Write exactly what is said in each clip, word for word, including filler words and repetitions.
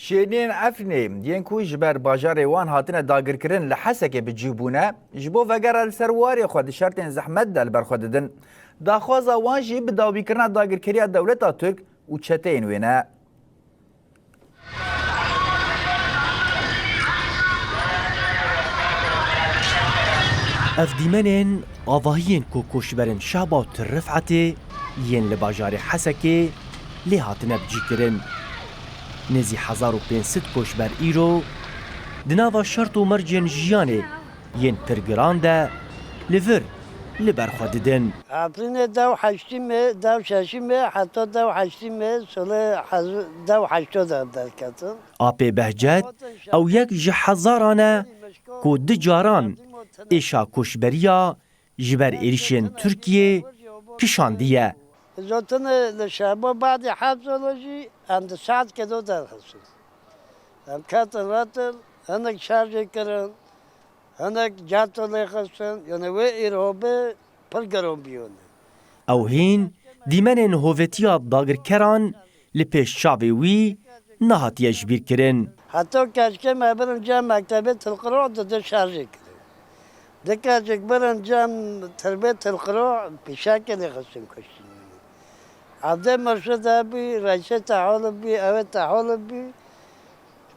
Şêniyên Efrînê yên ku ji ber bajarê wan hatine dagirkirin li Hesekê bi cih bûne, ji bo vegera li ser warê xwe di şertên zehmet de li ber xwe didin. Daxwaza wan jî bi dawîkirina dagirkeriya dewleta Tirk û çeteyên wê ne. Ev dîmenên avahiyên ku koçberên Şehba û Til Rifetê yên li bajarê Hesekê lê hatine bicîkirin. Nêzî hezar û pênc sed koçber îro di nava şert û mercên jiyanê yên pir giran de li vir li ber xwe didin. Efrînê dew heştî me, dew şeşî me, heta dew heştî me, solê hez-, dew heşto de derketin. Apê Behcet, ew yek ji hezaran e ku du caran êşa koçberiya ji ber êrişên Tirkiyê kişandiye. Zotine li Şehba badî heft sala jî em di saet kedo derxistin. Em ketin retin, hinek şerjê kirin, hinek ceto lêxistin, yani wê îrobê pir giron biyone. Ew hîn dîmenên hovetiya dagirkeran li pêş çavê wî nehatiye jibîrkirin. Heta keçikê me birin cem mektebê Tilqiro dide şerjê kirin. Di keçik birin cem tirbê Tilqiro pîşekê lêxistin kuştin. Evdê Mirşid hebî, Reşê Teholib bî, ewê Teholib bî.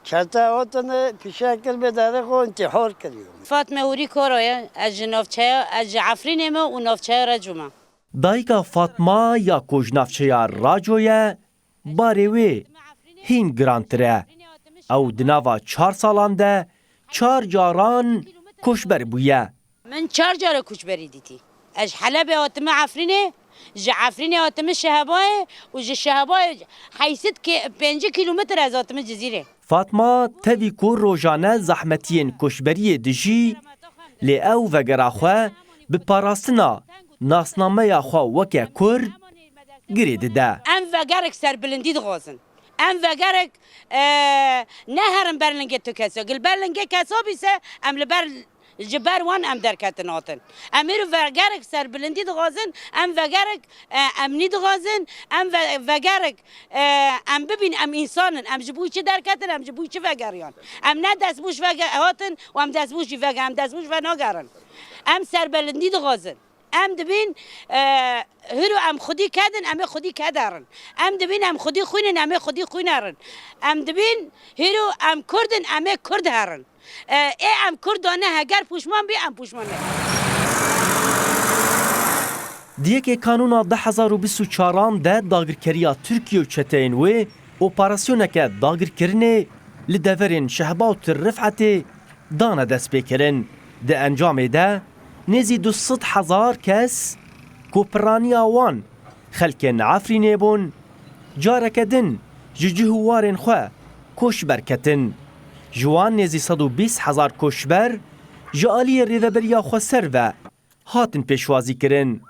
Çete hotine pîşe kir bê derê xwe intîhar kiriyo. Fatme Hûrî Koro ye, ez ji navçeya, ez ji Efrînê me û navçeya Reco me. Dayika Fatma ya ku ji navçeya Raco ye, barê wê hîn girantir e. Ew di nava çar salan de çar caran koçber bûye. Min çar care koçberî dîtî. Ez ji Helebê hatime Efrînê, ji Efrînê hatime Şehebayê û ji Şehebayê heyşt kê-, pêncî kîlometre ez hatime Cizîrê. Fatma tevî ku rojane zehmetiyên koçberiyê dijî, lê ew vegera xwe bi parastina nasnameya xwe weke Kurd girê dide. Em vegerek serbilindî dixwazin. Em vegerek, e, ne herin ber lingê tu keso. Gil ber lingê keso bîse, em li ber, ji ber wan em derketin hatin. Em îro vegerek serbilindî dixwazin, em vegerek, e, emnî dixwazin, em ve-, vegerek, e, em bibîn, em însan in. Em ji bo çi derketin, em ji bo çi vegeriyan? Em ne destbûş vege-, hatin û em destbûş jî vege-, em destbûş venagerin. Em serbilindî dixwazin. Em dibîn, e, hiro em xwedî kedin, em ê xwedî ked herin. Em dibîn em xwedî xwînin, em ê xwedî xwîn herin. Em dibîn hiro em Kurd in, em ê Kurd herin. E, ê em Kurd dane heger pûşman bî, em pûşman nebin. Di yekê Kanûna du hezar û bîst û çaran de dagirkeriya Tirkiye û çeteyên wê operasyoneke dagirkirinê li deverên Şehba û Til Rifetê dane destpêkirin. Di encamê de nêzî du sed hezar kes ku piraniya wan xelkên Efrînê bûn, careke din ji cih û warên xwe koçber ketin. Ji wan nêzî sed û bîst hezar koçber ji aliyê Rêveberiya Xweser ve hatin pêşwazîkirin.